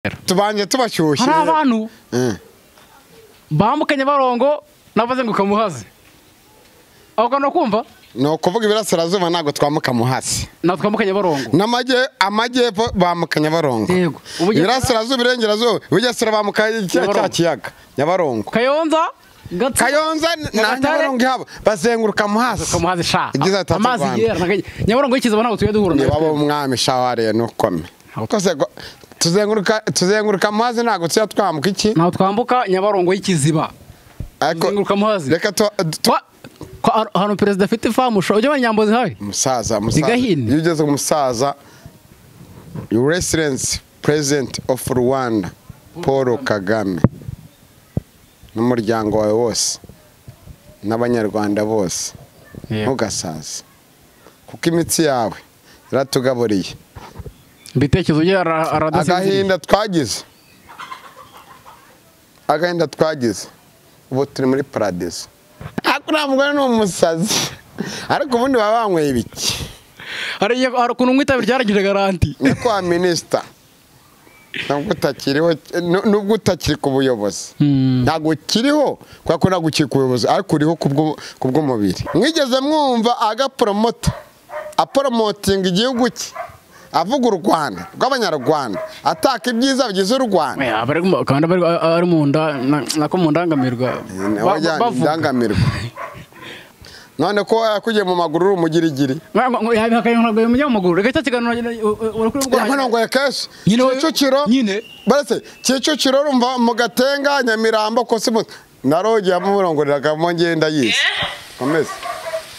Tubanje tubashyushye. Hari abantu bambuka Nyabarongo nabaze ngo kamuhaze. Aho kana kumva? No kuvuga ibirasirazuba ntago twambuka Muhazi. Na twambuka Nyabarongo. Namajye amajyepfo bambuka Nyabarongo. Yego. Ibirasirazuba irengerazuba Bugesera bambuka cya kiyaga Nyabarongo. Kayonza Kayonza na Nyabarongo habo bazenguruka Muhazi. Muhazi sha. Amazi yera Nyabarongo y'ikiziba ntago tuye duhura. Ni wabo umwami shawariye nukome. Kose tuzenguruka Muhazi ntago tuya twambuka iki? Ntago twambuka Nyabarongo y'ikiziba. Tuzenguruka Muhazi. Reka hano perezida afite famu sha ujya Nyambozi hayi. Musaza iyo ugeze umusaza Your Excellency President of Rwanda Paul Kagame n'umuryango wawe wose n'abanyarwanda bose ntugasaze kuko imitsi yawe iratugaburiye. Ibitekerezo bye aradasinziriye. Agahinda twagize ubu turi muri paradizo. Ariko mugore ni umusazi ariko ubundi baba banyweye ibiki. Hari ukuntu mwitabira ryarangije garanti. Nyakubahwa minisita nubwo utakiri ku buyobozi ntabwo ukiriho kubera ko ntabwo ukiri ku buyobozi ariko uriho ku bw'umubiri. Mwigeze mwumva agaporomota aporomotinga igihugu cye avuga u Rwanda rw'abanyarwanda ataka ibyiza bigize u Rwanda. Kandi ari mu nda nako mu ndangamirwa bavuga none ko yakugiye mu maguru uri umugirigiri. Yabihakanye mu maguru reka cya kiganiro urakuri kenshi Kicukiro baretse Kicukiro urumva mu Gatenga Nyamirambo kose narogeye amurongoreraga mo ngenda yize komeze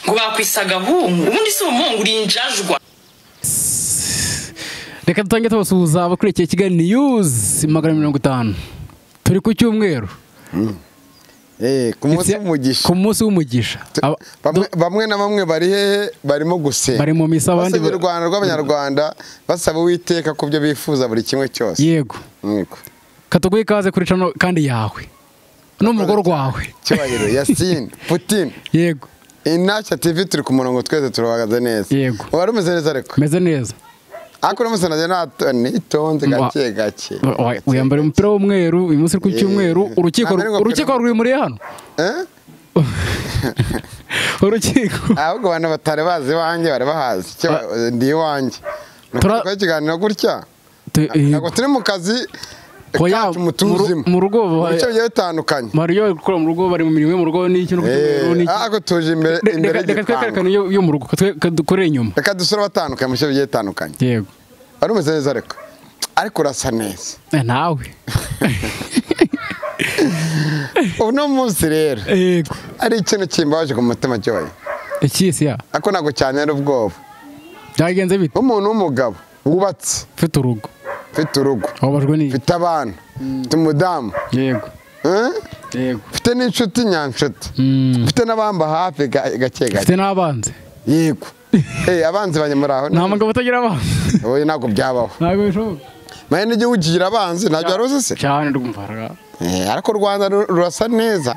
ngo bakwisaga hungu ubundi si umuhungu urinjajwa. Reka dutange tubasuhuza abakurikiye Kigali News 150. Turi ku cyumweru. Ku munsi w'umugisha. Ku munsi w'umugisha. Bamwe na bamwe bari hehe barimo gusenga. Bari mu misa abandi basaba u Rwanda rw'abanyarwanda basaba Uwiteka ku byo bifuza buri kimwe cyose. Yego. Katuguye ikaze kuri channel kandi yawe. No mu rugo rwawe. Cyubahiro Yasin Putin. Yego. Intashya TV turi ku murongo twese turahagaze neza. Yego. Wari umeze neza ariko? Meze neza. Akora umusana nitonze gake gake. Uyambara umupira w'umweru uyu munsi ku cyumweru urukiko rwimuriye hano. Urukiko. Ahubwo abantu batari bazi wanjye bari bahazi ndi iwanjye. Nuko ikiganiro gutya. Ntabwo turi mu kazi kacu mutuzimo. Mu rugo bice bigiye bitandukanye. Mario gukora mu rugo bari mu mirimo mu rugo n'iki no kucyumweru n'iki. Ako tuje imbere imbere. Reka twerekane yo mu rugo dukorere inyuma. Reka dusure batandukanye mu bice bigiye bitandukanye. Yego. Wari umeze neza ariko urasa neza. Nawe. Uno munsi rero. Yego. Ari ikintu kimbabaje ku mutima cyoye. Ikisi ya. Ako nago cyane ari ubwoba. Byagenze bite? Umuntu w'umugabo wubatse. Ufite urugo. Mfite urugo. Wabajwe n'iki? Mfite abana. Mfite umudamu. Yego. Yego. Mfite n'inshuti nyanshuti. Mfite n'abamba hafi gake gake. Mfite n'abanzi. Yego. Abanzi banye muri aho. Nta mugabo utagira abanzi. Oya ntabwo byabaho. Ntabwo bishoboka. Maye n'igihugu kigira abanzi ntabyo wari uzi se? Cyane ndumva. Ariko u Rwanda rurasa neza.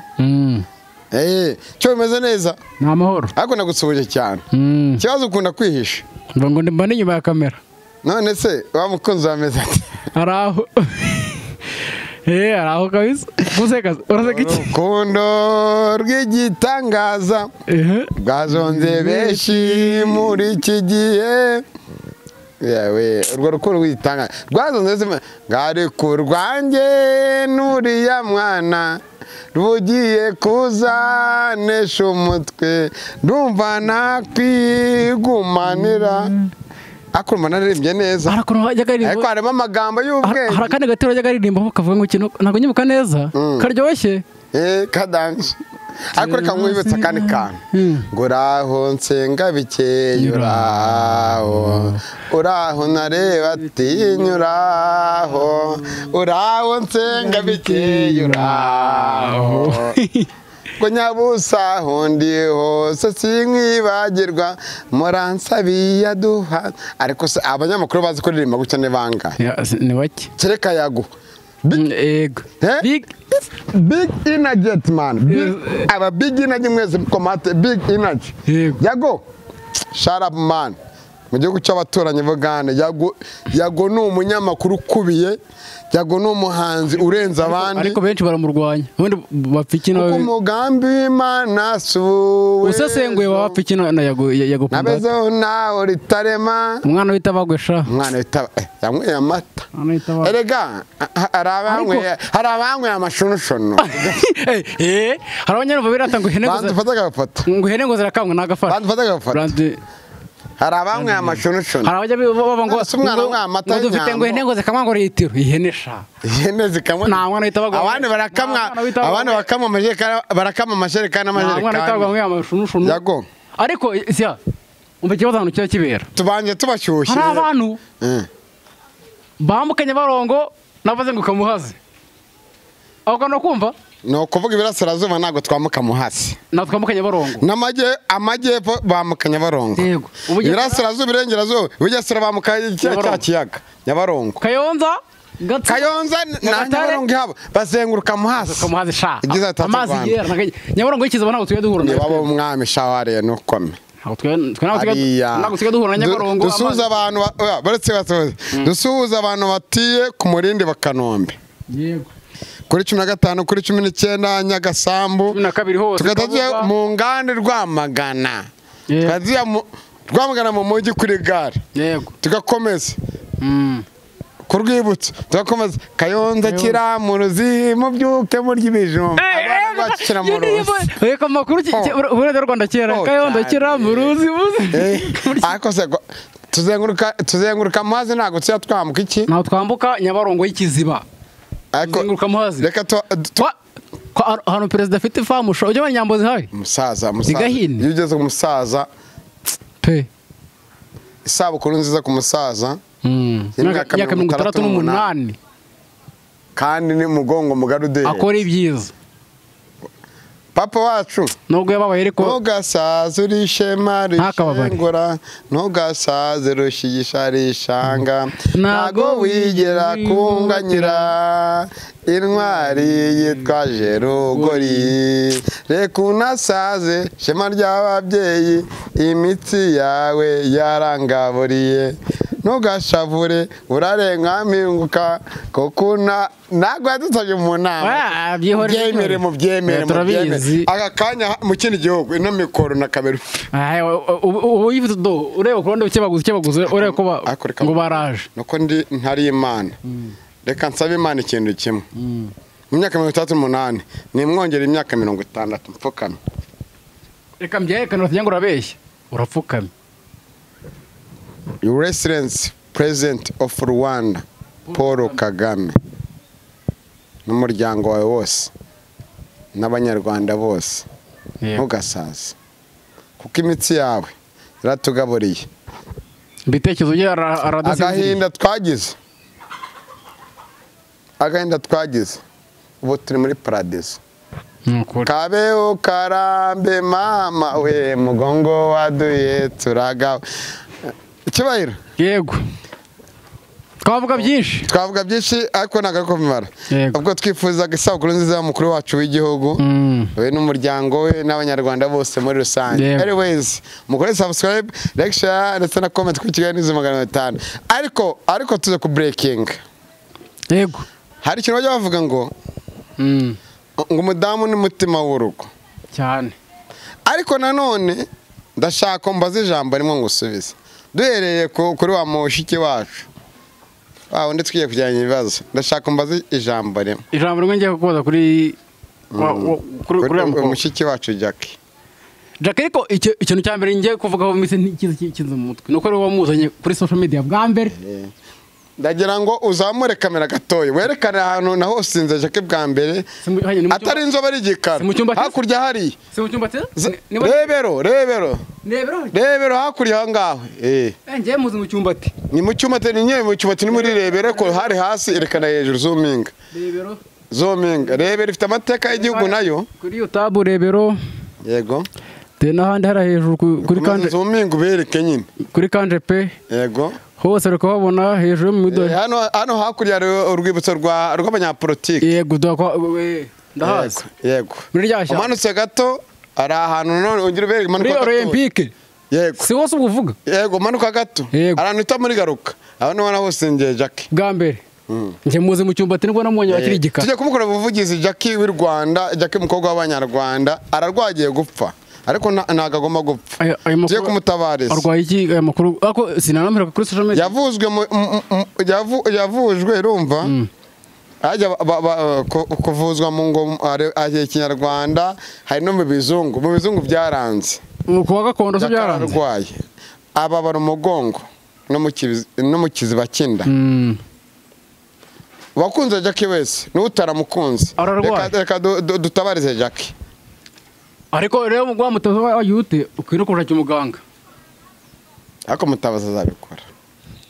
Cyo bimeze neza. Ni amahoro. Ariko nagusuhuje cyane. Ikibazo ukunda kwihisha. Mba ngo mba n'inyuma ya kamera. None se wa mukunzi wameze ati? Araho. Araho kabisa. Guseka uraseka iki? Urukundo rw'igitangaza rwazonze benshi muri iki gihe. Yewe urwo rukundo rw'igitangaza rwazonze ngari ku rwanjye n'uriya mwana rugiye kuzanesha umutwe ndumva nakwigumanira. Akuruma naririmbye neza. Ariko harimo amagambo y'ubwenge. Hari akandi gatero ajya aririmba kavuga ngo kino ntabwo nyibuka neza. Karyoshye. Kadanje. Ariko reka nkwibutsa akandi kantu. Ngo uraho nsenga bikeye uraho. Uraho nareba ati nyuraho. Uraho nsenga bikeye uraho. Ngo nyabusa hundi hose sinkwibagirwa muransabiya duha. Ariko se abanyamakuru bazi kuririmba gutya ni bangahe? Ni bake. Kereka Yago. Yego. Big energy man. Aba big energy mwese komate big energy. Yego. Yago. Shut up man. Mu gihugu cy'abaturanyi Bugande. Yago ni umunyamakuru ukubiye, Yago ni umuhanzi urenze abandi. Ariko benshi baramurwanya. Ubundi bapfa iki nawe? Kuko umugambi w'Imana si uw'ejo. Usesenguye baba bapfa iki na Yago Pondate? Nabezeho nawe ritarema. Umwana wita bagwesha. Umwana wita yanyweye amata. Erega hari abanyweye amashunushunu. Hari abanyarwanda birata ngo ihene ngo ihene ngo zirakamwa nagafasha. Hari abanyweye amashunushunu. Hari abajya baba ngo ngo dufite ngo ihene ngo zikamwa ngo litiro ihene sha. Ihene zikamwa. Nta mwana wita bagwa. Abandi barakamwa, abandi bakamwa amajerekani, barakama amajerekani n'amajerekani. Nta mwana wita bagwa amashunushunu. Yago. Ariko siya umva ikibazo hano kiba kibera. Tubanje tubashyushye. Hari abantu bambuka Nyabarongo nabaze ngo kamuhaze. Aho kana kumva? No kuvuga ibirasirazuba ntabwo twambuka Muhazi. Ntabwo twambuka Nyabarongo. N'amajyepfo bambuka Nyabarongo. Yego. Ibirasirazuba irengerazuba Bugesera bambuka cya kiyaga Nyabarongo. Kayonza Kayonza na Nyabarongo ihaba bazenguruka Muhazi. Muhazi sha. Amazi yera Nyabarongo y'ikiziba ntabwo tujya duhura. Ni babo umwami shawariye nukome. Ntabwo tujya duhura na Nyabarongo. Dusuhuza abantu baretse basuhuza. Dusuhuza abantu batiye ku Murindi wa Kanombe. Yego. Kuri 15 kuri 19 Nyagasambu 12 hose tukajya mu ngande Rwamagana, tukajya Rwamagana mu mujyi kuri gare, yego, tugakomeza ku rwibutso, tugakomeza Kayonza kiramuruzi mubyuke murya ibijumba, abana bakira mu ruzi. Reka makuru uburenze Rwanda kera Kayonza kiramuruzi muzi. Ariko se tuzenguruka Muhazi ntabwo tujya twambuka iki? Ntabwo twambuka Nyabarongo y'ikiziba. Tuzenguruka Muhazi. Reka hano perezida afite ifamu ujya wa Nyambo zihaye. Umusaza iyo ugeze ku musaza pe isabukuru nziza ku musaza imyaka 68 kandi ni mugongo mugari udehe akora ibyiza papa wacu nubwo yababaye ariko ntugasaze uri ishema rishengura, ntugasaze rushigisha rishanga, ntago wigera kunganyira intwari yitwa Jerugori, reka unasaze shema ry'ababyeyi, imitsi yawe yarangaburiye, ntugashavure urarenga mpinguka kuko ntabwo yadusabye mu nama. Mubyemere mubyemere mubyemere aka kanya mu kindi gihugu ino mikoro na kamera ubu ureba ku ruhande ukebaguze ureba ko ngo baraje nuko ndi ntari Imana. Reka nsabe Imana ikintu kimwe mu myaka 68 nimwongere imyaka 60 mpfukame. Reka mbyerekane batagira ngo urabeshya urapfukamye. Your Excellency President of Rwanda Paul Kagame n'umuryango wawe wose n'abanyarwanda bose, ntugasaze kuko imitsi yawe iratugaburiye. Ibitekerezo bye aradasinziriye. Agahinda twagize ubu turi muri paradizo. Kabeho karambe mama we mugongo waduye turagawe. Icyubahiro. Yego. Twavuga byinshi. Twavuga byinshi ariko ntabwo bimara. Ubwo twifuzaga isabukuru nziza y'umukuru wacu w'igihugu, we n'umuryango we n'abanyarwanda bose muri rusange. Anyways, mukore subscribe, like, share ndetse na comment kuri Kigali News 500. Ariko tuze ku breaking. Yego. Hari ikintu bajya bavuga ngo ngo umudamu ni mutima w'urugo. Cyane. Ariko nanone ndashaka mbaze ijambo rimwe ngusubize. Duhereye kuri wa mushiki wacu. Wa undi twiye kujyanye ibibazo. Ndashaka mbaze ijambo rimwe. Ijambo rimwe ngiye kukubaza kuri mushiki wacu Jackie. Jackie ariko ikintu cya mbere ngiye kuvugaho mise ntikize mu mutwe. Nuko rero wamuzanye kuri social media bwa mbere. Ndagira ngo uzamure kamera gatoya werekane ahantu naho usinze Jackie bwa mbere atari inzobe ari igikara hakurya hari rebero rebero hakurya aho ngaho ngiye muzi mu cyumba ati ni mu cyumba ati ni mu cyumba ati ni muri rebero ko hari hasi erekana hejuru zoominga rebero zoominga rebero ifite amateka y'igihugu nayo kuri youtube rebero yego te n'ahandi hari hejuru kuri kanje zoominga ubereke nyine kuri kanje pe yego hose reka babona hejuru mu midori hano hakurya urwibutso rw'abanyapolitiki yego ndahazi yego muri rya shyamba umanutse gato hari ahantu none ugira ubereke muri Olympique Yego. Si wose ubwo uvuga. Yego, manuka gato. Ahantu uta muri Garuka. Aho niho nahosengeye Jackie. Bwa mbere. Nje muze mu cyumba ati nibwo namubonye akiri igikara. Tujye kumukora ubuvugizi Jackie w'i Rwanda, Jackie umukobwa w'Abanyarwanda, ararwagiye gupfa. Ariko ntago agomba gupfa. Tujye kumutabariza. Arwaye iki aya makuru? Ariko sinanamira kuri social media. Yavuzwe yavujwe urumva? Ajya kuvuzwa mu ngo aje Kinyarwanda, hari no mu bizungu. Mu bizungu byaranze. Mu gakondo so byaranze. Arwaye. Ababara umugongo no mu kiziba cy'inda. Wakunze Jackie wese n'utaramukunze. Reka dutabarize Jackie. Ariko rero mugwa mutabaza yute ukwiye kuja cyumuganga. Ariko mutabaza azabikora.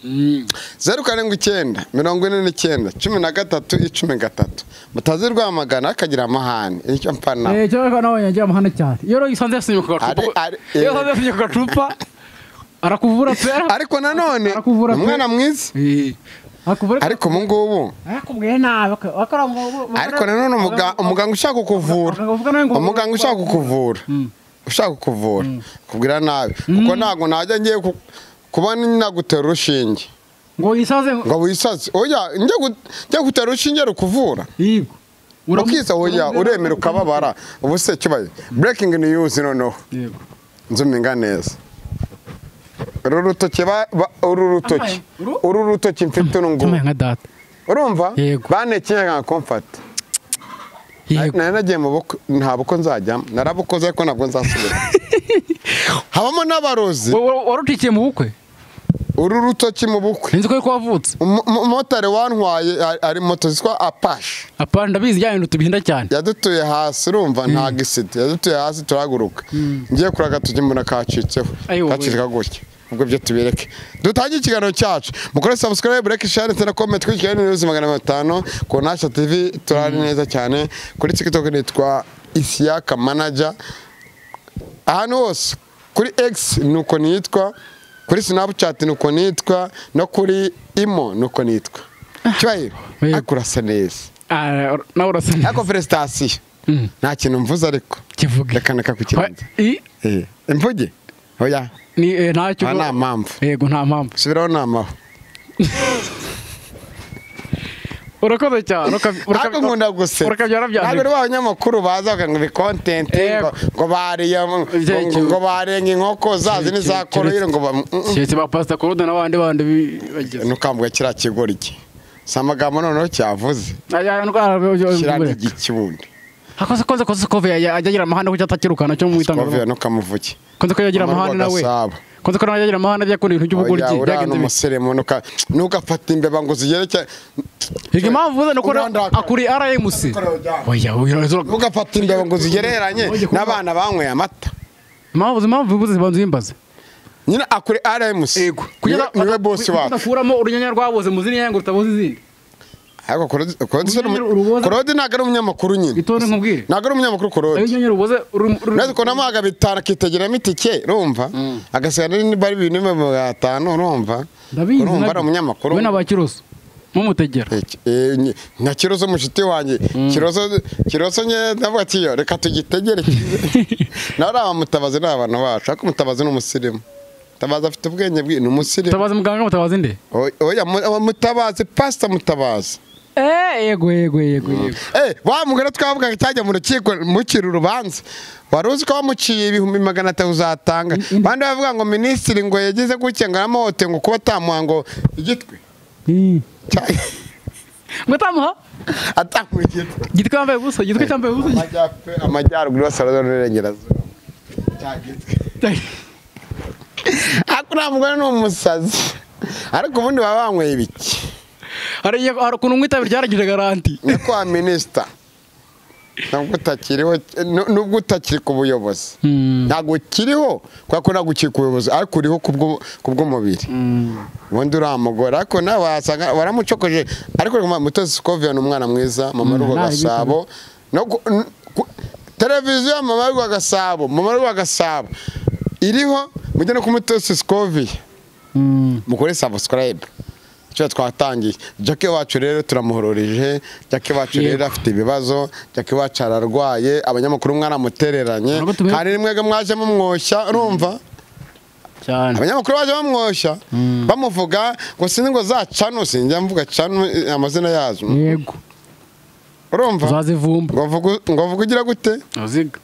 079 49 13 13 mutazi Rwamagana akagira amahane icyo mpana. Cyo nawe yagira amahane cyane. Iyo rero isanze yasinye ku gacupa. Iyo isanze yasinye ku gacupa arakuvura pe. Ariko nanone umwana mwiza. Ariko mu ngubu akubwiye nabi akora. Ariko nanone umuganga ushaka kukuvura, umuganga ushaka kukuvura, ushaka kukuvura kubwira nabi, kuko ntago najya ngiye kuba nagutera urushinge ngo wisaze, ngo wisaze. Oya, njye gutera urushinge rukuvura. Yego, ukisa. Oya, uremera ukababara. Ubu se kibaye breaking news noneho. Yego, nzuminga neza. Uru rutoki mfite urungu urumva banekeye nka comfort. Nari nagiye mu bukwe nta bukwe nzajyamo, narabukoze ariko ntabwo nzasubira. Habamo n'abarozi. Warutikiye mu bukwe? Uru rutoki mu bukwe. Nzi ko wavutse. Umumotari wantwaye ari moto zitwa Apache. Apache ndabizi ya bintu tubihinda cyane. Yadutuye hasi urumva nta gisida. Yadutuye hasi turahaguruka. Ngiye kuraga tujye mbona kacitseho. Kacika gutya. Ubwo byo tubireke. Dutangiye ikiganiro cyacu. Mukore subscribe, like, share ndetse na comment kuri Kigali News 500 ku Nasha TV turari neza cyane. Kuri TikTok nitwa Isiaka Manager. Ahantu hose kuri X nuko nitwa, kuri Snapchat nuko nitwa, no kuri Imo nuko nitwa. Cyubahiro akurasa neza. Nawe urasa neza. Ariko felicitation. Nta kintu mvuze ariko. Kivuge. Reka nakakukiranza. Imvuge? Oya. Ni ntacyo. Nta mpamvu. Yego nta mpamvu. Subiraho namaho. Urakoze cyane. Ariko nkunda guseka. Urakabyara bya. Ntabwo abanyamakuru baza ngo ibi content ngo bariye ngo barenga inkoko zazi n'izakorohira ngo keretse ba Pastor Claude n'abandi bandi bageze. Nukambwa kira kigoriki. Si amagambo noneho cyavuze. Aya ndwara kira n'igikibundi. Hakoze koze koze kove ajya agira amahane kuko atakirukana cyo mu itanga. Kove no kamuvuke. Koze ko yagira amahane nawe. Koze ko yagira amahane ajya kuri ibintu by'ubugoryi byagenze umusiremu nuka fata imbeba ngo zigereke. Higa impamvu uze nuko akuri RMC. Oya ugafata imbeba ngo zigereranye n'abana banyweye amata. Impamvu ubuze banzu yimbaze. Nyine akuri RMC. Yego. Niwe boss wacu. Akuramo urunyanya rwaboze mu zindi nyango rutaboze izindi. Ariko Claude ntabwo ari umunyamakuru nyine. Itonde nkubwire. Ntabwo ari umunyamakuru Claude. Ayo ruboze nazi ko namaga bitara kitegeramo itike urumva agasigara niba ari 2500 urumva. Urumva ari umunyamakuru. We n'abakiroso mumutegera. Nka Kiroso mushiti wanjye. Kiroso nye ndavuga ati yo reka tugitegere. Nawe abamutabazi ni abantu bacu ariko mutabazi ni umusirimu. Mutabazi afite ubwenge bwi ni umusirimu. Mutabazi muganga mutabazi nde? Oya mutabazi pastor mutabazi. Yego. Wa mugore twavuga cyajya mu rukiko mukira urubanza. Wari uzi ko bamuciye 300,000 uzatanga. Bandi bavuga ngo minisitiri ngo yagize gutya ngo aramuhote ngo kuba atamuha ngo igitwe. Ngo atamuha? Atamuha igitwe. Igitwe yambaye ubusa, igitwe cyambaye ubusa. Amajyaruguru y'Iburasirazuba n'Iburengerazuba. Cyagitwe. Akura mugore ni umusazi. Ariko ubundi baba banyweye ibiki. Hari ukuntu mwitabi ryaragije garanti. Nyakwa minister. Nubwo utakiriho nubwo utakiri ku buyobozi. Ntabwo kiriho kwa ko ntabwo ukiri ku buyobozi ariko uriho kubwo mubiri. Ubundi uramugora ariko nawe wasanga waramucokoje ariko Mutesi Scovia ni umwana mwiza mama rugo Gasabo. No televiziyo mama rugo Gasabo, mama rugo Gasabo. Iriho mujye no ku Mutesi Scovia. Mukore subscribe. Cyo twatangiye. Jackie wacu rero turamuhororije. Jackie wacu rero afite ibibazo. Jackie wacu ararwaye, abanyamakuru mwaramutereranye. Kandi nimwega mwaje mumwoshya urumva. Cyane. Abanyamakuru baje bamwoshya bamuvuga ngo sinzi ngo za cano, sinjya mvuga cano amazina yazo. Yego. Urumva? Uzazivumba. Ngo vuga ugira gute? Uziga.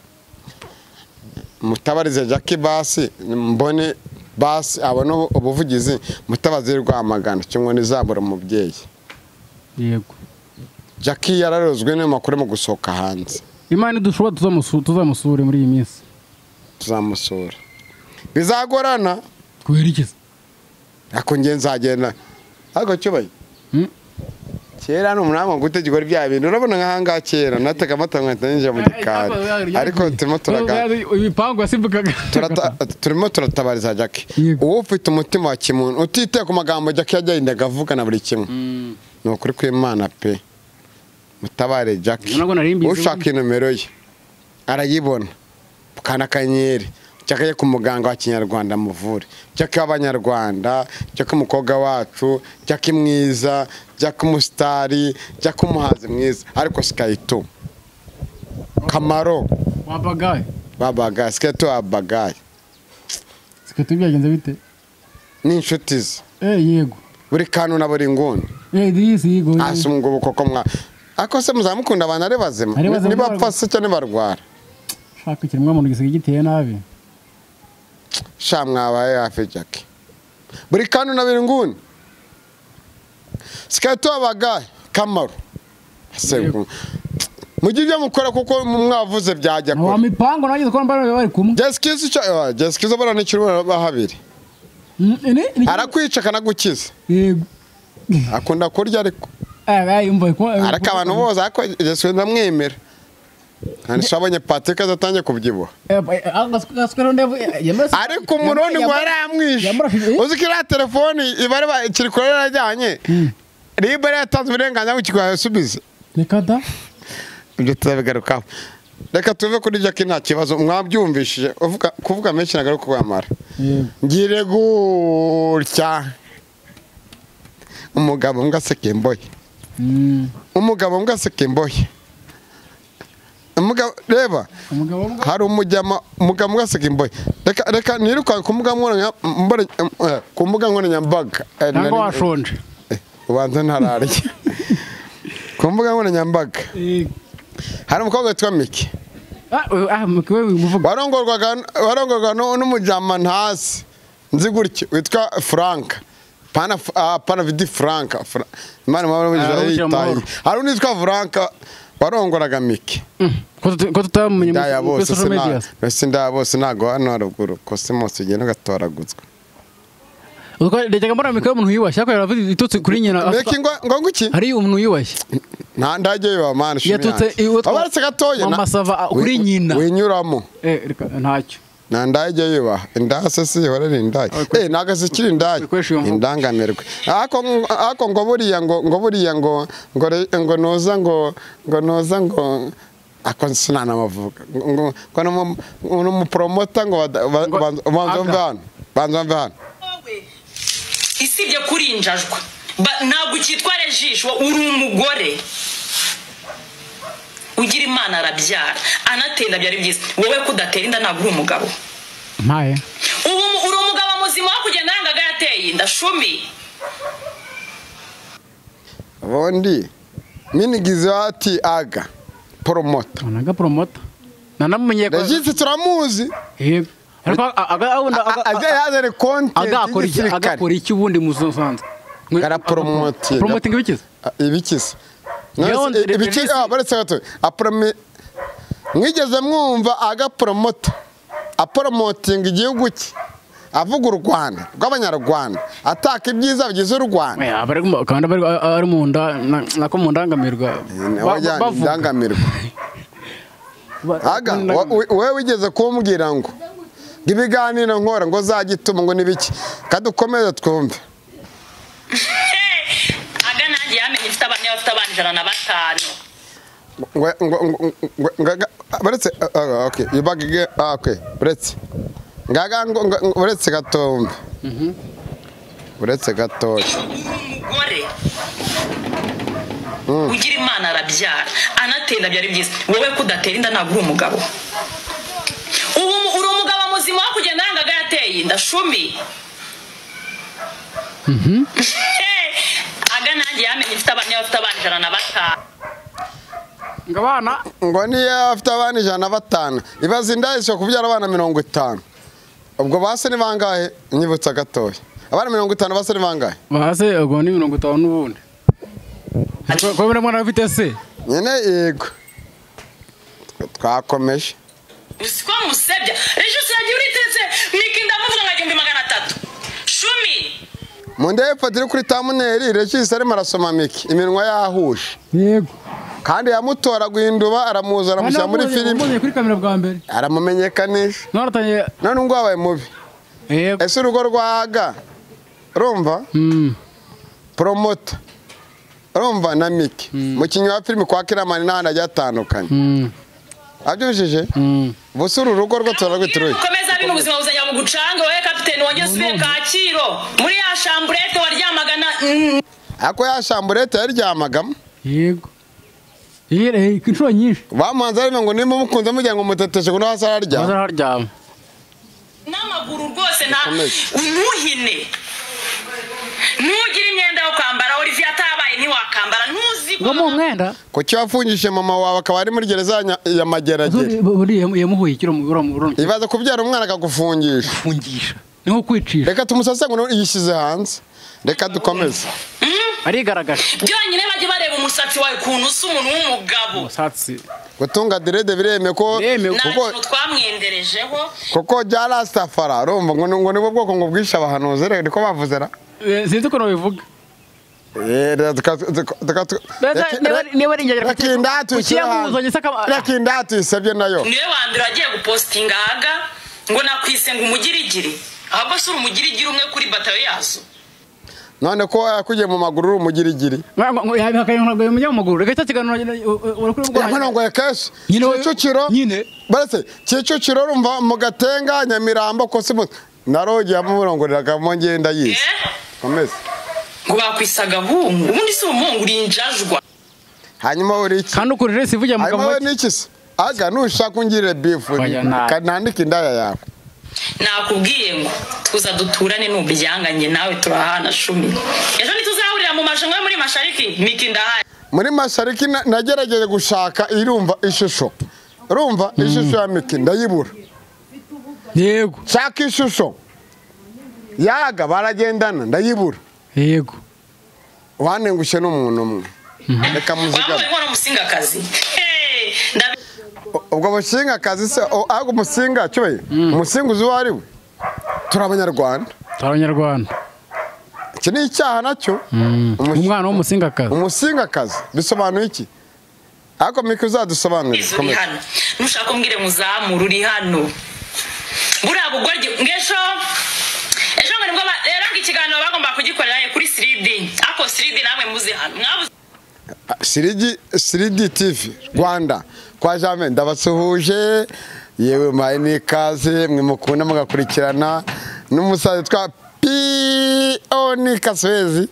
Mutabarize Jackie basi mbone basi abone ubuvugizi mutabazi Rwamagana cyangwa nizabura umubyeyi. Yego. Jackie yararozwe n'amakuru mu gusohoka hanze. Imana idushobora tuzamusure muri iyi minsi. Tuzamusura. Bizagorana kubera iki? Ako nge nzagenda. Ariko cyubaye. Kera no munama gutegura bya bintu urabona nk'ahanga kera natega amata nkahita ninjira mu gikari. Ariko turimo turaga ibipangu yasimbukaga. Turimo turatabariza Jackie. Uwo ufite umutima wa kimuntu utiteye ku magambo Jackie yagendaga avuga na buri kimwe. Ni ukuri kw'Imana pe. Mutabare Jackie. Ushaka inomero ye arayibona. Kana kanyeri. Jackie ku muganga wa Kinyarwanda muvure. Jackie w'abanyarwanda, Jackie umukobwa wacu, Jackie mwiza, Jackie umustari, Jackie umuhanzi mwiza, ariko Sky2 Kamaro wabagaye. Wabagaye, Sky2 wabagaye. Sky2 byagenze bite? Ni inshuti ze. Yego. Buri kantu na buri nguni. Disi yego. Asumgo koko mwa. Ako se muzamukunda abantu ari bazima. Niba apfa se cyane barwara. Shaka ikiremwa muntu gisigaye giteye nabi. Sha mwabaye hafi Jackie. Buri kantu na buri nguni. Sky2 abagaye Kamaro. Mujye ibyo mukora kuko mwavuze byajya kure. Wa mipango nagize ko mbana bari kumwe. Jessica Jessica bara n'ikirubara bahabiri. Arakwica akanagukiza. Yego. Akunda kurya ariko. Yumva ko ariko abantu bose ariko Jessica ndamwemera. Kandi shabonye Patrick azatangiye kubyibuha. Ariko umurundi ngo yaramwishe. Uzi ko iriya telefoni ibari kiri kure yarajyanye. Riba yatanze uburenganzira ngo kigusubize. Reka da. Ibyo tuzabigarukaho. Reka tuve kuri Jackie nta kibazo mwabyumvishije. Uvuga kuvuga menshi nagaruka kwamara. Ngire gutya. Umugabo mbwa aseka imbohe. Umugabo mbwa aseka imbohe. Umugabo reba. Hari umujyama umugabo mbwa aseka imbohe. Reka reka niruka ku mbuga nkoranyambaga. Ntabwo washonje. Ubanza ntararya. Ku mbuga nkoranyambaga. Hari umukobwa witwa Miki. Warongorwaga n'umujyama ntasi. Nzi gutya witwa Frank. Pana vidi Frank. Imana mama hari undi witwa Frank warongoraga Miki. Ko tutamumenye muri social media. Mbese ndaya bose ntago hano haruguru ko se mose ugenda ugatoraguzwa. Ndajyaga mbona Miki umuntu yubashye ariko yaravuze itutse kuri nyina. Miki ngo nguki? Hari umuntu yubashye. Nta ndajye yuba mana shimi. Yatutse abaretse gatoya Mama Sava kuri nyina. Winyuramo. Reka ntacyo. Nta ndajye yuba indase si horera indaye. Naga zikiri indaye. Indangamirwe. Ako ngo buriya ngo buriya ngo ngo noza ngo noza ngo ako sinana mavuga. Ngo ngo mu promoter ngo banza hano. Isibye kurinjajwa ntabwo ukitwara ijisho uri umugore ugira Imana arabyara anatenda byari byiza wowe kudatera inda ntabwo uri umugabo mpaye ubu uri umugabo muzima wo kugenda yangaga yateye inda shumi bondi minigize ati aga promoter anaga promoter nanamumenye ko Regis turamuzi yego ariko aga yazane konti agakora iki ubundi musanzwe gara promoting promoting ibikiza ibikiza ibikiza baretse gato aprome mwigeze mwumva aga promoter apromoting igihugu cye avuga u Rwanda rw'abanyarwanda ataka ibyiza bigize u Rwanda kandi ari mu nda nako mu ndangamirwa bavuga ndangamirwa aga wewe wigeze kumbwira ngo ibiganiro nkora ngo zagituma ngo nibiki kadukomeze twumve aga nanjye yamenye mfite abana bafite abana 105 ngo baretse okay yubagige okay baretse ngaga ngo baretse gatombe uretse gatoya umugore ugira Imana arabyara anatenda byari byiza wowe kudatera inda ntabwo uri umugabo ubu uri umugabo muzima wo kugenda yangaga Yateye inda Shumi. Aga nanjye yamenye mfite abana, afite abana 105. Ngo abana ngo niyo afite abana 105. Ibaze inda isho kubyara abana 50. Ubwo base ni bangahe? Nyibutsa gatoya. Abana 50 base ni bangahe? Base ubwo ni 50 n'ubundi. Ko buri mwana afite se? Nyene yego. Twakomeje. Usiko musebya. Ejo sagiye uriteze Miki ndamuvuga nka 1300. Shumi. Munde patiri kuri tamuneri Regis arimo arasoma Miki iminwa yahuje. Yego. Kandi yamutora guhinduba aramuza aramushyira muri filime. Kuri kamera bwa mbere. Aramumenyekanisha. None none ngo abaye mubi. Yego. Ese urugo rwaga. Urumva? Promoter. Urumva na Miki. Mukinyi wa filime kwa Kiramani n'ahandi agiye atandukanye. Abyujije? Busuru urugo rwo turarwituruye. Komeza bino ubuzima buzajya mu gucanga wowe kapiteni wongeye usubire Kacyiru muri ya chambrette waryamagana. Ako ya chambrette yaryamagamo. Yego. Yere inshuro nyinshi. Bamanza arimo ngo nimba mukunze mugira ngo muteteshe kuno hasi araryama. Hasi araryama. N'amaguru rwose nta umuhine. Nugira imyenda yo kwambara Olivier atabaye ntiwakambara ntuzi ngo mu mwenda. Kuki wafungishije mama wawe akaba ari muri gereza ya Mageragere? Yamuhuye ikiro mu Ibaza kubyara umwana akagufungisha. Fungisha. Ni nko kwicisha. Reka tumusase ngo yishyize hanze. Reka dukomeze. Arigaragaje. Byonyine bajye bareba umusatsi wawe kuntu usa umuntu w'umugabo. Umusatsi. Gutunga direde bireme ko kuko twamwenderejeho. Kuko bya Rastafari urumva ngo nibwo bwoko ngo bwisha abahanuzi rero niko bavuze ra. Sinzi ukuntu babivuga. Reka indatu isebye nayo. Niwe wa mbere wagiye gupostinga aga ngo nakwise ngo umugirigiri. Ahubwo si umugirigiri umwe kuri batayo yazo. None ko yakugiye mu maguru uri umugirigiri. Ngo yabihakanye ntabwo yamujya mu maguru. Reka cya kiganiro urakuri ngo keshi. Kicukiro nyine. Baretse Kicukiro urumva mu Gatenga Nyamirambo kose narogeye amurongoreraga mo ngenda yize. Komeza. Ngo bakwisaga hungu ubundi si umuhungu urinjajwa. Hanyuma uri iki? Kandi ukurije sivuye mu kanwa. Hanyuma ni iki se? Aga nushaka ungirire beef kanandika indaya yawe. Nakubwiye ngo tuza duturane n'ubyanganye nawe turahana Shumi. Ejo ntituzahurira mu mashango yo muri Mashariki Miki ndahari. Muri Mashariki nagerageje gushaka irumva ishusho. Urumva ishusho ya Miki ndayibura. Yego. Shaka ishusho. Yaga baragendana ndayibura. Yego. Wanengushe n'umuntu umwe. Reka muzigame. Wambaye umusinga kazi. Ubwo bushinga kazi se ahubwo umusinga cyoye umusinga uzi uwo ari we. Turi abanyarwanda. Turi abanyarwanda. Iki ni icyaha nacyo. Umwana w'umusinga kazi. Umusinga kazi bisobanuye iki? Ariko Miki uzadusobanurire. Komeza. Nushaka umbwire muzamura uri hano. Buriya bugoryi ngesho ejo ngo nibwo rero ikiganiro bagomba kugikorera kuri 3D. Ako 3D namwe muze hano. Mwabuze 3D TV Rwanda kwa Jame ndabasuhuje yewe maye nikaze mwe mukunda mugakurikirana n'umusaza twa P.O. Kaswezi.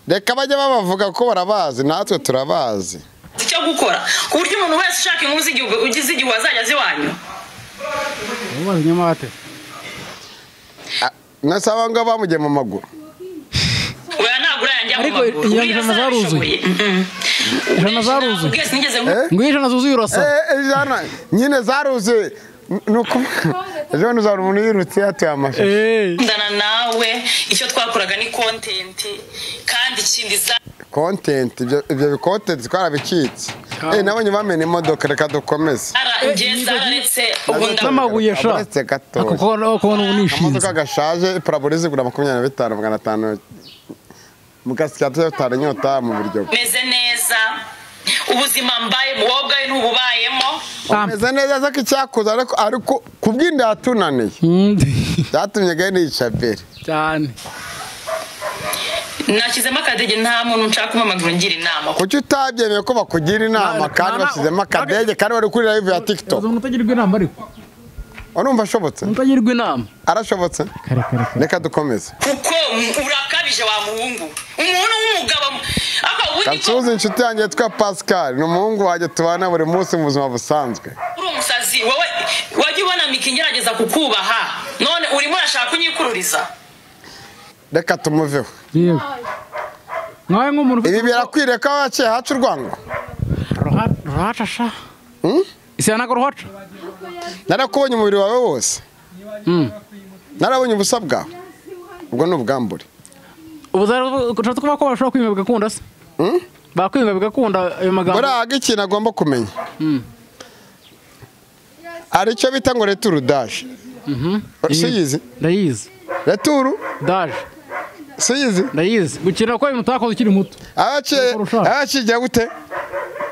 Reka bajya babavuga ko barabazi natwe turabazi. Icyo gukora ku buryo umuntu wese ushaka inkuru z'igihugu ugize igihugu azajya aziwanyu. Ubaze nyamate. Nasaba ngo bamujye mu maguru. Oya nagura yanjye mu maguru. Ariko ijana zaruzuye. Ijana zaruzuye. Ngo ijana zuzuye urasa. Ijana nyine zaruzuye. Nuko ejo nuzara umuntu yirutse yatuye amashusho. Ndana nawe icyo twakoraga ni content kandi ikindi za content ibyo content twarabicitse. Nabonye bamena imodoka reka dukomeze. N'amabuye sha. Ako kobona unishinze. Imodoka gashaje parabolize gura 25 500. Mukasya tutara inyota mu buryo. Meze neza. Ubuzima mbaye mu wowe ubwawe ntububayemo. Meze neza zako icyakuza ariko kubwinda yatunaniye. Byatumye gane yicabere. Cyane. Nashyizemo akadege nta muntu nshaka kumamagura ngira inama. Kuki utabyemeye ko bakugira inama kandi bashyizemo akadege kandi bari kuri live ya TikTok? Umuntu utagirwa inama ariko. Urumva ashobotse? Utagirwa inama. Arashobotse? Kare kare. Reka dukomeze. Kuko urakabije wa muhungu. Umuntu w'umugabo Kansuze inshuti yanjye yitwa Pascal, ni umuhungu wanjye tubana buri munsi mu buzima busanzwe. Uri Musazi wowe, wajya ubona Miki ngerageza kukubaha, none urimo urashaka kunyikururiza. Reka tumuveho. Yego. Nkawe nk'umuntu ibi birakwiriye ko waciye haca urwango. Ruhaca sha. Isi ntabwo ruhaca. Narakubonye umubiri wawe wose. Narabonye ubusa bwawe. Ubwo ni ubwambure. Ubu ushatse kuvuga ko bashobora kwimba bigakunda se? Bakwimba bigakunda ayo magambo. Buriya ikintu agomba kumenya. Hari icyo bita ngo returu daje. Siyizi? Ndayizi. Returu daje. Siyizi? Ndayizi. Gukina ko ibintu utakoze ukiri muto. Abaciye gute?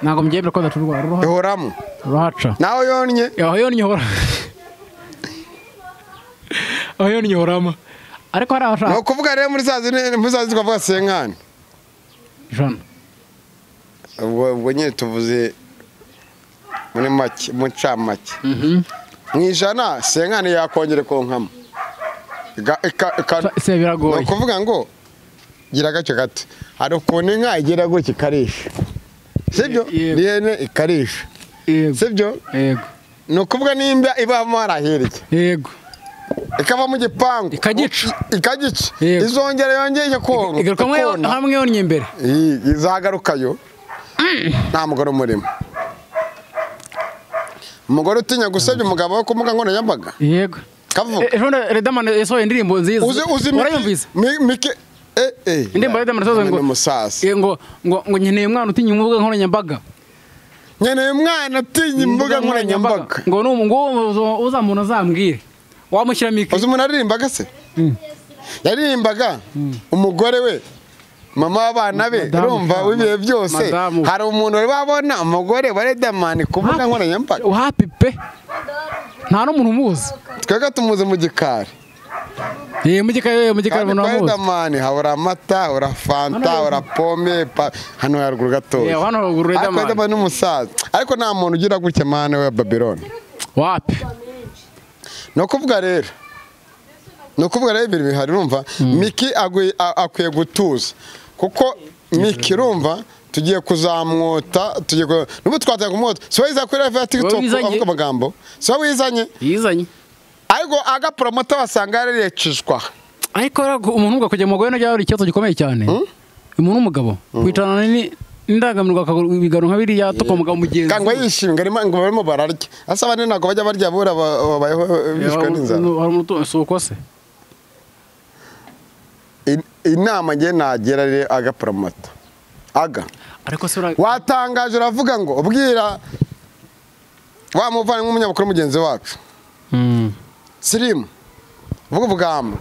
Ntabwo mbyemera ko adacurwa. Ihoramo. Ruhaca. Nawe yonnye? Aho yonnye ihora. Aho yonnye ihoramo. Ariko hari abashaka. Ni ukuvuga rero muri za zindi twavuga senkani. 100. Ubwo nyine tuvuze muri make, mu ncamake. Mu 100 senkani yakongera konkamo. Se biragoye. Ni ukuvuga ngo gira agace gato. Hari ukuntu inka igira gutya ikarisha. Sibyo? N'ihene ikarisha. Sibyo? Yego. Ni ukuvuga nimba ibamo harahirya. Yego. Ikava mu gipangu ikagica. Izongera yongeye konka. Igaruka hamwe yonnye imbere. Izagarukayo. Nta mugore umurimo. Umugore utinya gusebya umugabo we ku mbuga nkoranyambaga. Yego. Kavuga. Ejo Riderman yasohoye indirimbo nziza. Urayumvise? Mike indirimbo Riderman yasohoye ngo umusaza. Ngo nkeneye umwana utinya imbuga nkoranyambaga. Nkeneye umwana utinya imbuga nkoranyambaga. Ngo ngo uzamuntu azambwire. Wamushyira Miki. Uzi umuntu aririmbaga se? Yaririmbaga umugore we, mama w'abana be, urumva w'ibihe byose. Hari umuntu wari wabona umugore wa Riderman ku mbuga nkoranyambaga? Wapi pe? Nta n'umuntu umuzi. Twebwe tumuzi mu gikari. Mu gikari, mu gikari umuntu amuzi. Riderman habura amata, habura fanta, habura pome, hano haruguru gatoya. Hano haruguru Riderman. Ariko Riderman ni umusaza. Ariko nta muntu ugira gutya mane we Babylon. Wapi? Ni ukuvuga rero ibintu bihari urumva Miki akwiye gutuza kuko Miki urumva tugiye kuzamwota tugiye n'ubu twataye kumwota si wowe kuri live ya TikTok avuga amagambo si wowe wizanye ariko agapromota wasanga yarerekejwa. Ariko umuntu ubwo kujya mu mugore nabyo ari ikibazo gikomeye cyane. Umuntu w'umugabo kwicarana n'indangamirwa ibiganiro nka biriya tuko mugabo mugenzi kangwa yishimye ngo barimo bararya asa abandi ntabwo bajya barya bura babayeho bishwe n'inzara. Hari umuntu si uko se inama nge nagera rero aga promota aga ariko se watangaje uravuga ngo ubwira wa muvandimwe w'umunyamakuru mugenzi wacu Sirimu uvuga ubugamba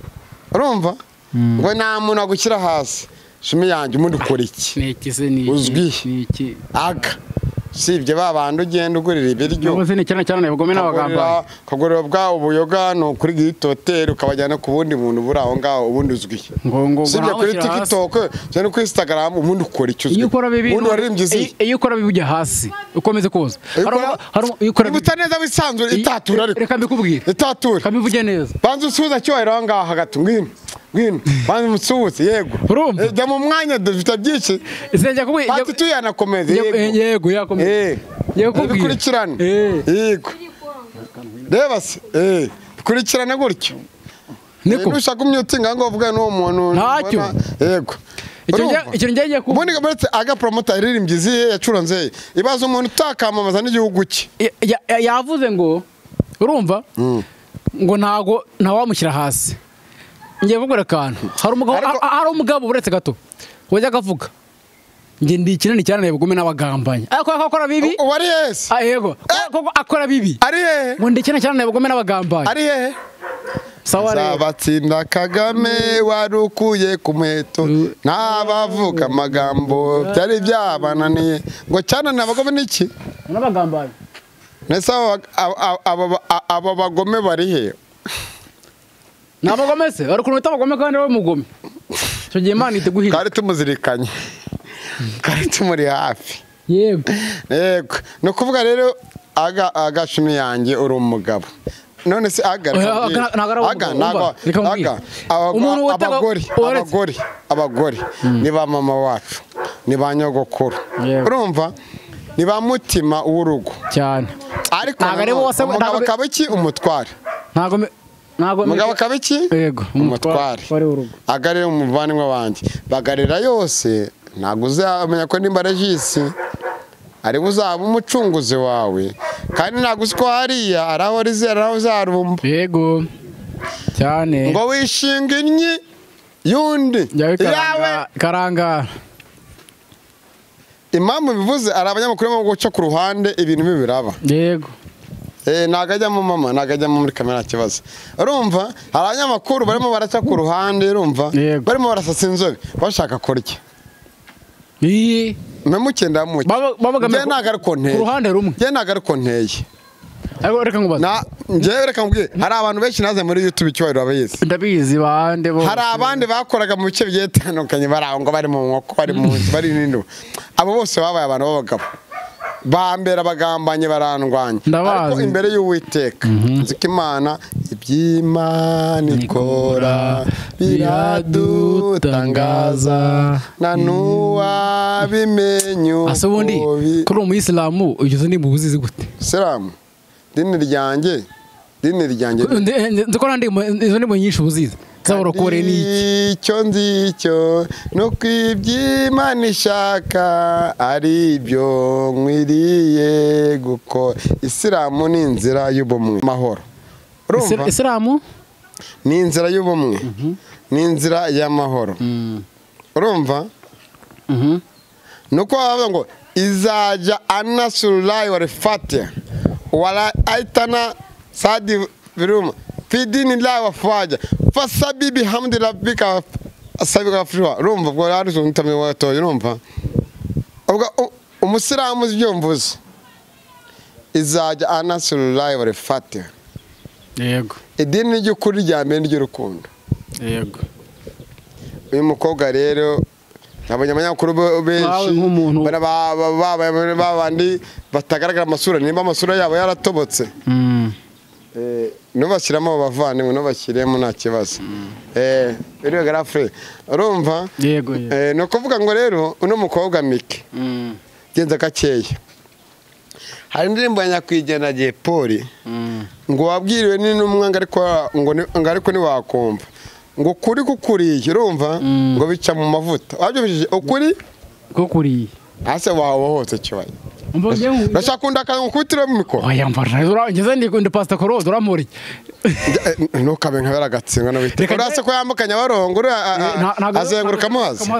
urumva ngo nta muntu agushyira hasi shimi yanjye umuntu ukora iki uzwi aga sibye ba bantu ugenda ugurira ibiryo ukagurira bwa ubuyoga ni ukuri gihitoteri ukabajyana ku wundi muntu buri aho ngaho ubundi uzwi sibye kuri TikTok cyangwa kuri Instagram ubundi ukora icyo uzwi ubundi waririmbye izihe iyo ukora bibi ujya hasi ukomeze koza niba utaneza wisanzure itatura ariko reka mbikubwire itatura reka mbivuge neza banza usuhuza cyubahiro aho ngaho hagati ngwino ngwino banza umusuhuze yego jya mu mwanya dufite byinshi pati tuyanakomeze yego yakomeze bikurikirane yego reba se bikurikirane gutyo nushaka umyutinga ngo uvuge n'uwo muntu ntacyo yego icyo ngiye kuvuga ubundi uretse aga promota yaririmbye izihe yacuranze ibaza umuntu utakamamaza n'igihugu cye yavuze ngo urumva ngo ntago ntawamushyira hasi ngiye kugura akantu hari umugabo uretse gato wajya akavuga nge ndi ikinani cyane bugume n'abagambanye ariko akora bibi ubu ari hese yego koko akora bibi ari hehe ngo ndi ikinani cyane bugume n'abagambanye ari hehe sawa rero Zabatsinda Kagame warukuye ku muheto n'abavuga amagambo byari byabananiye ngo cyananiye abagome n'iki n'abagambanye nese aba bagome bari he ni abagome se bari ukuntu bita abagome kandi ari umugome icyo gihe Imana iteguhira twari tumuzirikanye twari tumuri hafi yego yego ni ukuvuga rero aga shumi yanjye uri umugabo none se aga aga abagore ni ba mama wacu ni ba nyogokuru urumva ni ba mutima w'urugo cyane Ariko umugabo akaba iki? Umutware. Ntago umugabo akaba iki? Yego, umutware. Agarira umuvandimwe wanjye. Bagarira yose ntago uzamenya ko nimba Regis ari uzaba umucunguzi wawe, kandi ntago uzi ko hariya araho rizera araho uzarumba. Yego cyane. Ngo wishinga innyi yundi yawe karanga. Impamvu bivuze ari abanyamakuru bo guca ku ruhande ibintu bibi biraba. Yego. Nagajya mu mama, nagajya muri kamera kibazo. Urumva hari abanyamakuru barimo baraca ku ruhande, urumva barimo barasasa inzobe bashaka kurya. Memuke ndamuke. Babaga nagaruko nteye. Ku ruhande rumwe. Nge nagaruko nteye. Ariko reka nkubaze. Na ngewe reka nkubwire, hari abantu benshi naze muri YouTube icyubahiro abayizi. Ndabizi bande bo. Hari abandi bakoraga mu bice bigiye bitandukanye bari aho ngo bari mu nkoko, bari mu nzu, bari nino. Abo bose babaye abantu b'abagabo. Bambera bagambanye barandwanya. Ariko imbere y'Uwiteka nzi ko Imana iby'Imana ikora biradutangaza na nuwabimenye. Ase ubundi kuri umuyisilamu ugeze ni mu buzizi gute? Isilamu dini ryanjye nzi ko nandi izo ni mu nyinshi ubuzizi zaborokore ni iki? Icyo nzicyo nuko iby'Imana ishaka ari ibyo nkwiriye gukora. Isilamu ni inzira y'ubumwe, amahoro. Urumva? Isilamu ni inzira y'ubumwe, ni inzira y'amahoro. Urumva? Nuko bavuga ngo izaja anasurayi wa fatiha wala aitana sadi viruma fi dini la wafaja fasabi bihamdi rabbika asabika friwa. Urumva bwo ari untame watoye. Urumva ubwo umusiramu ibyo mvuze izaja anasurayi wa fatiha. Yego. Idini ry'ukuri rya mbere ry'urukundo. Yego. Uyu mukobwa rero nabonye abanyamakuru benshi babandi batagaragara amasura, nimba amasura yabo yaratobotse nubashyiramo abavandimwe nubashyiremo nta kibazo. Biriwe garafure. Urumva? Yego. Ni ukuvuga ngo rero uno mukobwa Mike genza gakeya. Hari indirimbo ya nyakwigendera Jay Polly ngo wabwiriwe n'intumwa ngo ariko ntiwakumva ngo kuri kukuriye, urumva ngo bica mu mavuta. Wabyumvise ukuri kukuriye ase wahohotse cyane. Ndashaka ndakubitira mu mikoro. Oya mva ngeze ndi Pastor Korode uramuri. Ntukabe nka baragatsinga no bite. Urase ko yambuka Nyabarongo azenguruka amazi.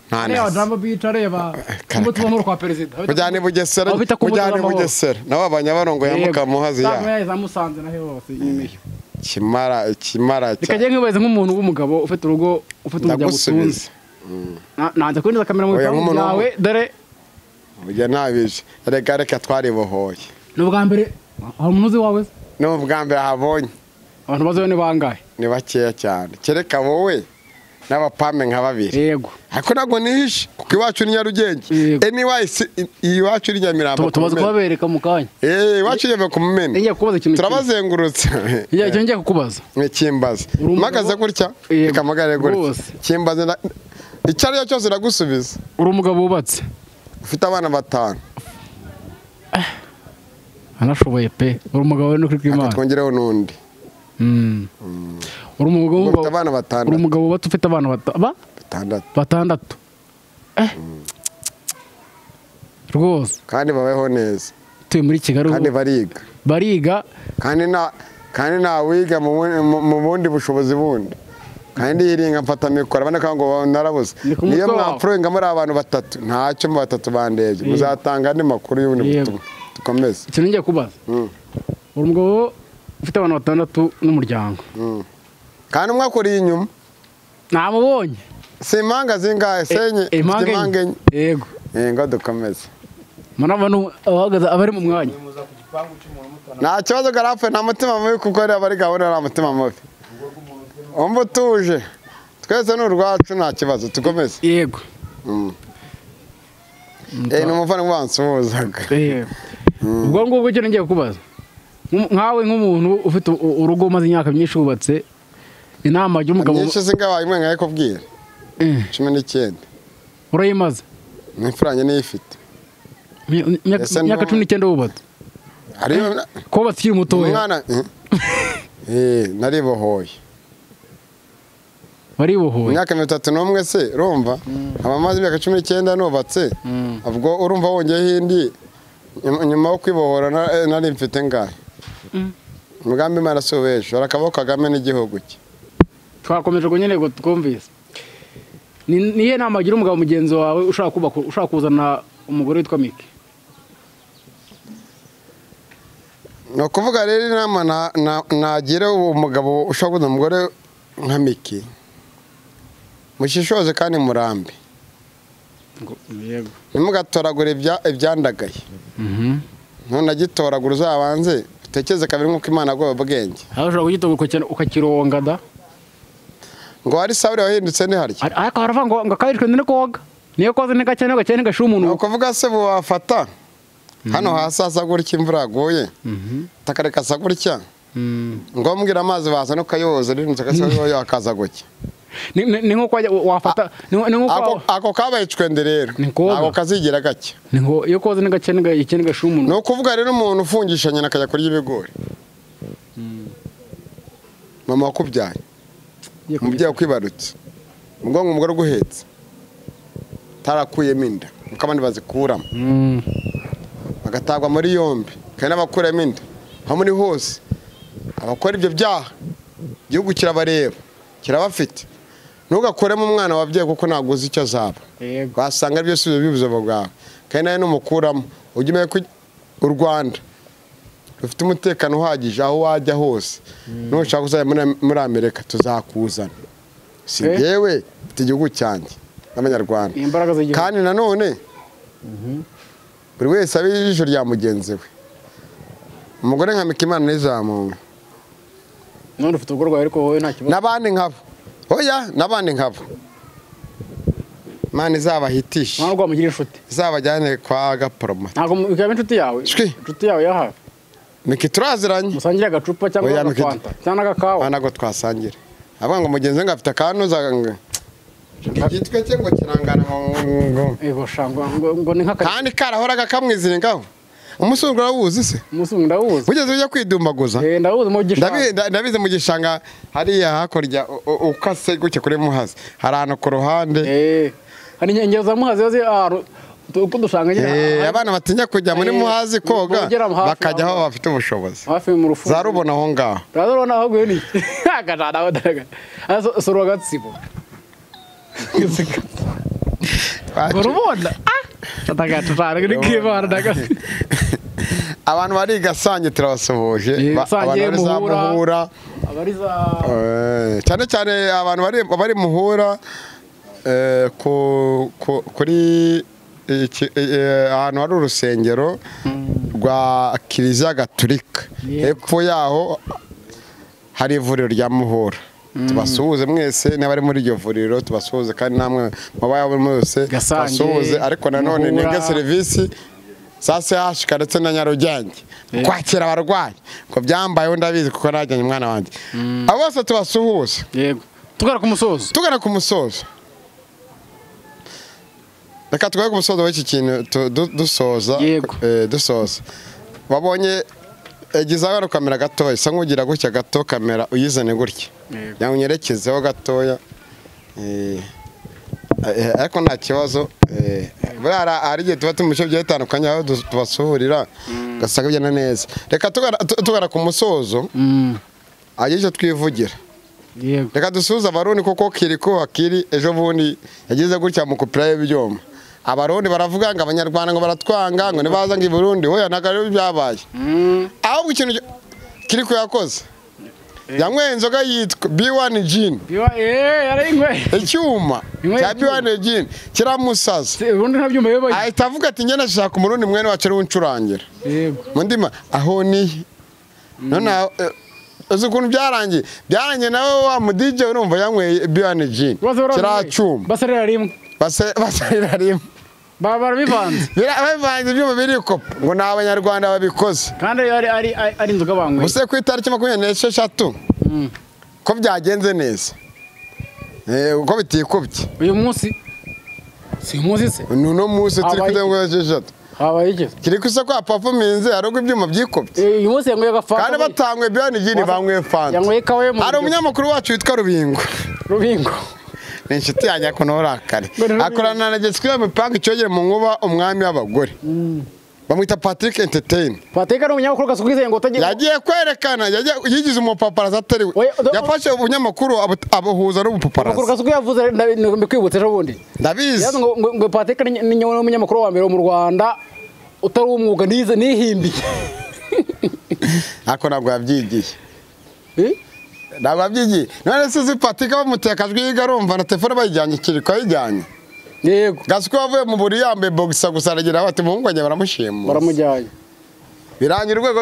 Nta drama bica reba umutima muri kwa president. Mujyane Bugesera, mujyane Bugesera. Nabo abanyabarongo yambuka muhazi ya. Zamusanze nahe hose imiyo. Kimara kimara. Reka nkibaze nk'umuntu w'umugabo ufite urugo ufite umuryango utunze. Nanze kwinjiza kamera mu bipangu byawe dore ujya nabije. Reka reka twaribohoye. Ni ubwa mbere hari umuzi wawe? Ni ubwa mbere habonye. Abantu bazo ni bangahe? Ni bakeya cyane. Kereka wowe n'abapame nka babiri. Yego. Ariko ntabwo nihishe kuko iwacu ni Nyarugenge. Anyway iwacu ni Nyamirambo. Tubaze kubabereka mu kanya. Iwacu ni ku Mumena. Ngiye kukubaza ikintu. Turabazengurutse. Ngiye ngiye kukubaza. Nikimbaza. Mpagaze gutya? Reka mpagare gutya. Kimbaza icyo ari cyo cyose ndagusubiza. Uri umugabo wubatse. Ufite abana batanu. Anashoboye pe. Uri umugabo no kuri Imana. Twongereho nundi. Uri umugabo ufite abana batandatu. Uri umugabo wubatse ufite abana batandatu. Rwose. Kandi babayeho neza. Tuye muri Kigali. Kandi bariga. Bariga. Kandi na wiga mu bundi bushobozi bundi. Kandi yiringa mfata mikoro abana kango narabuze. Niyo mwapfurenga muri abantu batatu ntacyo mu batatu bandebye muzatanga andi makuru y'ubundi butumwa. Dukomeze. Ikintu ngiye kubaza. Uri umugabo ufite abantu batandatu n'umuryango. Kandi umwe akuriye inyuma. Namubonye. Si impanga zingahe senye? Impanga enye. Yego. Ngo dukomeze. Murabona abahagaze abari mu mwanya. Nta kibazo garafe nta mutima mubi kuko ari abari gahunda nta mutima mubi. Umva utuje. Twese ni urwacu nta kibazo tukomeze. Yego. Ni umuvandimwe wansuhuzaga. Ubwo ngubwo icyo ngiye kukubaza. Nkawe nk'umuntu ufite urugo umaze imyaka myinshi wubatse, inama y'umugabo myinshi singabaye imwe nkaye kubwira. 19. Urayimaze? N'imfuranye niyo ifite. Imyaka 19 wubatse. Ko bakiri mutoya umwana naribohoye. Waribohoye imyaka 31 se urumva abamaze imyaka 19 nubatse ubwo urumva wongeyeho indi nyuma yo kwibohora nari mfite ngahe. Umugambi Imana si uw'ejo arakaboko Kagame n'igihugu cye. Twakomeje ngo nyine ngo twumvise. Niye nama agira umugabo mugenzi wawe ushaka kubaka ushaka kuzana umugore witwa Miki? No kuvuga rero inama nagira umugabo ushaka kuzana umugore nka Miki, mushishoze kandi murambe. Yego. Ntimugatoragure ibyandagaye. Ntunagitoragura uzabanze utekereze kabiri nk'uko Imana yaguhaye ubwenge. Aho ushobora kugitoragura ukakironga da. Ngo hari Sawuli wahindutse ni harya. Ariko haravuga ngo akabirwe ni koga. Niyo koze ni gake gake gashuha umuntu. Ni ukuvuga se wafata hano hasi hasa gutya imvura yaguye. Takareka asa gutya. Ngo mbwira amazi baza no kayoza rinutse akasa akaza gutya. Ni nko wafata ni nko ako kabaye icwende rero. Ako kazigira gake. Ni ngo iyo koze ni gake gake gashuha umuntu. Ni ukuvuga rero umuntu ufungisha nyina akajya kurya ibigori. Mama wakubyaye. Umubyeyi wakwibarutse ubwonko umugore uguhetse tarakuyemo inda nkuko abandi bazikuramo bagatagwa muri yombi kandi n'abakuramo inda aho muri hose abakora ibyo byaha igihugu kirabareba kirabafite. Ntugakuremo umwana wabyeyi kuko ntabwo uzi icyo azaba, wasanga ari byo bisubizo by'ubuzima bwawe kandi nawe numukuramo ujye umenya ko u Rwanda rufite umutekano uhagije aho wajya hose. Nushaka uzajya muri Amerika tuzakuzana. Si yewe mfite igihugu cyanjye n'abanyarwanda. Kandi nanone buri wese abe ijisho rya mugenzi we. Umugore nka Miki Imana ntizamunga. None ufite urugo rwawe ariko wowe nta kibazo. N'abandi nkabo. Oya n'abandi nkabo. Imana izabahitisha. Ntabwo wamugira inshuti. Izabajyane kwa Gaporoma. Ntabwo ikaba inshuti yawe. Inshuti yawe yahawe. Miki turaziranye. Musangira agacupa cyangwa agafanta cyangwa agakawa. Ntabwo twasangira. Avuga ngo mugenzi we ngo afite akantu ngo igitwe cye ngo kirangana ngo ego shangwa ngo ni nk'aka kandi karahoraga kamwiziringaho. Umusungu urawuzi se? Umusungu ndawuzi. Ugeze ujya kwidumbaguza? Ndawuzi mu gishanga. Ndabizi mu gishanga hariya hakurya ukase gutya kuri Muhazi. Hari ahantu ku ruhande. Hari inkengero za Muhazi zi uko dushanga nyine. Abana batinya kujya muri Muhazi koga bakajya aho bafite ubushobozi. Hafi mu rufu. Zarubona aho ngaho. Zarubona aho gwe ni. Akajana aho daraga. Aso soro gatsibo. Urubona? Abantu bari Gasange turabasuhuje. Abantu bari za Muhura. Cyane cyane abantu bari Muhura kuri ahantu hari urusengero rwa Kiliziya Gatulika. Hepfo yaho hari ivuriro rya Muhura. Tubasuhuze mwese n'abari muri iryo vuriro tubasuhuze kandi namwe mubaye muri mwese basuhuze ariko nanone nige serivisi za CHK ndetse na Nyarugenge kwakira abarwayi ko byambayeho ndabizi kuko najyanye umwana wanjye. Abo bose tubasuhuze. Yego. Tugana ku musozo. Tugana ku musozo. Reka tugane ku musozo w'iki kintu dusoza. Dusoza. Wabonye egiza hano kamera gatoya isa nkugira gutya gato kamera uyizane gutya. Yangu nyerekezeho gatoya. Ariko nta kibazo. Buriya hari igihe tuba turi mu bice bigiye bitandukanye aho tubasuhurira ugasanga bigenda neza. Reka tugana ku musozo agira icyo twivugira. Reka dusuhuze Abarundi kuko Kiriko akiri ejo bundi yagize gutya mu kupira y'ibyuma. Abarundi baravuga ngo Abanyarwanda ngo baratwanga ngo nibaza ngo i Burundi hoya ntabwo ari byabaye. Ahubwo ikintu Kiriko yakoze yanyweye inzoga yitwa B1 gin. Icyuma cya B1 gin kiramusaza. Ubundi nta byuma yobaye. Ahita avuga ati njye nashaka umurundi mwene wacu ari uncurangira. Yego. Mu ndima aho ni none uzi ukuntu byarangiye. Byarangiye nawe wa mu DJ urumva yanyweye B1 gin. Kiracyuma. Basarira rimwe. Basarira rimwe. Barabivanze. Birabivanze ibyuma birikopa ngo ni Abanyarwanda babikoze. Kandi ari inzoga banyweye. Muse ku itariki 26 ko byagenze neza. Uko bitikubye. Uyu munsi si umunsi se. Nuno munsi turi ku itariki 26. Habaye iki? Kiriku se kwa performance hari ubwo ibyuma byikopye. Uyu munsi yanyweye agafanta. Kandi batangwe byani gini banyweye fanta. Yanyweye kawe mu. Hari umunyamakuru wacu witwa Rubingo. Rubingo. Ni inshuti yanjye ariko nturakare. Akorana na Jessica mipanga icyogere mu nkuba umwami w'abagore. Bamwita Patrick Entertain. Patrick ari umunyamakuru gasukwize ngo utagiye. Yagiye kwerekana yigize umupaparazi atari we. Yafashe ubunyamakuru abuhuza n'ubupaparazi. Amakuru Gasuku yavuze mbikwibutse ejo bundi. Ndabizi. Yavuze ngo Patrick ni umunyamakuru wa mbere mu Rwanda utari umwuga nize nihimbiye. Ako ntabwo yabyigiye. Ntabwo yabyigiye. None se uzi Patrick bamuteka ajwi yiga arumva na telefone bayijyanye Kiriko ayijyanye. Yego. Gasuku wavuye mu buri yambaye boxer gusa aragira bati muhungu wanjye baramushimuse. Baramujyanye. Birangira urwego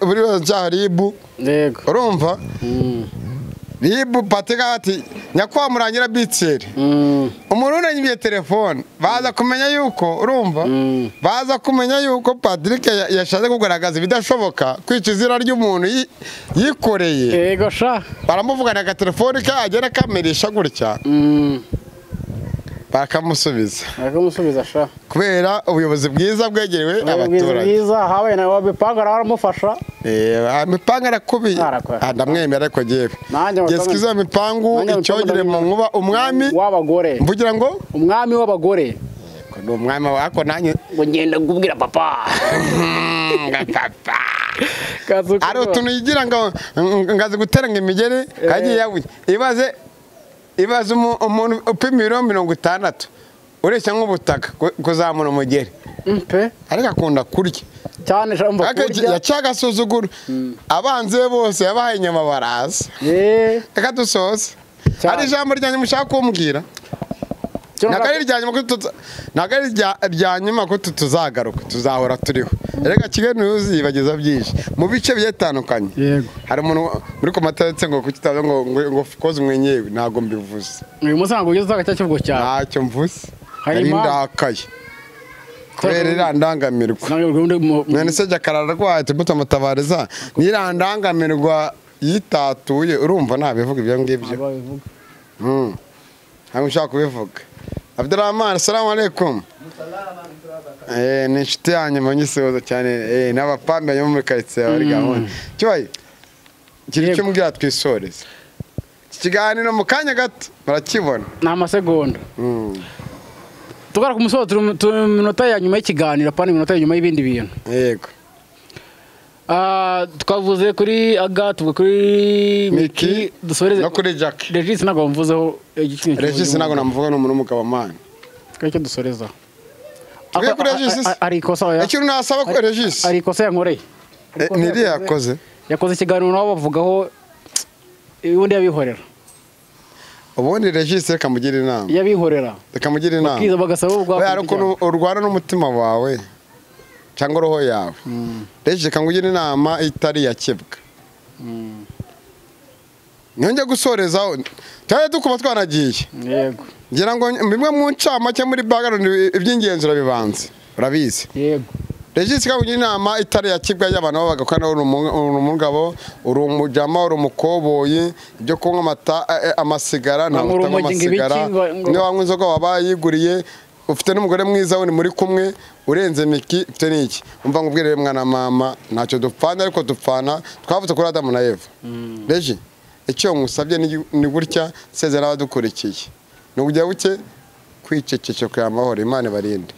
buri wese cya ribu. Yego. Urumva? Ribu Patrick ati nyakwa murangira bitseri. Umuntu unanyibye telefone baza kumenya yuko urumva? Baza kumenya yuko Patrick yashatse kugaragaza ibidashoboka kwica izina ry'umuntu yikoreye. Yego sha. Baramuvugana aga telefone ka agera kamerisha gutya. Bakamusubiza. Bakamusubiza sha. Kubera ubuyobozi bwiza bwegerewe abaturage. Bwiza habaye na wabipanga aramufasha. Mipanga arakubiye. Ndamwemera ariko jewe. Jessica mipangu icyogere mu nkuba umwami w'abagore. Mvugira ngo umwami w'abagore. Ni umwami wako nanjye ngo ngenda kubwira papa. Papa. Ari utuntu yigira ngo ngazi guteranga imigeri kagiye yabuye. Ibaze ibaze umuntu upima ibiro 60 ureshya nk'ubutaka kuzamura umugeri. Mpe ariko akunda kurya cyane shamva kurya yacagasuzugura abanze bose yabahaye inyama baraza. Reka dusoze. Hari ijambo ryanyu mushaka kumbwira? Ntabwo ari irya nyuma ko tuzagaruka tuzahora turiho. Reka Kigali News ibageza byinshi mu bice bitandukanye. Hari umuntu muri komataretse ngo kukitaza ngo ngo koze mwenyewe ntabwo mbivuze. Uyu munsi ntabwo ugeze utaka cya kivugo cyawe. Ntacyo mvuze. Hari ndakaye. Kubera irandangamirwa. None se Jakara ararwaye tumutamutabareza nirandangamirwa yitatuye urumva nabivuga ibyo ngibyo. Ntabwo ushaka kubivuga. Abdurrahman, assalamu alaikum. Ni inshuti yanjye manyisuhuza cyane n'abapambe yo muri quartier bari gahunda. Cyoyi. Kiri cyo mbwira twisoreze. Iki kiganiro mu kanya gato barakibona. Ni amasegonda. Tugara ku musozo turi minota ya nyuma y'ikiganiro pani minota ya nyuma y'ibindi bintu. Yego. Twavuze kuri Aga, tuvuga kuri Miki, dusoreze no kuri Jack. Regis ntabwo mvuzeho igitsina. Regis ntabwo namuvuga ni umuntu w'umugabo man. Kacyo dusoreza. Tuvuge kuri Regis. Ari ikosa ya. Ikintu nasaba kuri Regis. Ari ikosa yankoreye. Niri yakoze. Yakoze ikiganiro nabo bavugaho ubundi yabihorera. Ubundi Regis reka mugira inama. Yabihorera. Reka mugira inama. Bakiza bagasaba ubwo. Oya ariko urwana n'umutima wawe. Cyangwa roho yawe. Regis reka ngugira inama itari yakebwa. Nyonge gusorezaho cyane dukuba twanagiye. Yego. Ngira ngo bimwe mu ncamake muri background iby'ingenzi urabibanze. Urabizi. Yego. Regis reka ngugira inama itari yakebwa y'abantu babagakana uri umugabo, uri umujama, uri umukoboyi, ibyo kunywa amata amasigara ntabwo utanywa amasigara. Niba wanywa inzoga wabayiguriye ufite n'umugore mwiza we muri kumwe urenze Miki ufite n'iki umva ngubwire mwana mama ntacyo dupfana ariko dupfana twavutse kuri Adamu na Eva. Reji icyo ngusabye ni gutya sezera abadukurikiye ni ukujya buke kwicecekera amahoro Imana ibarinde.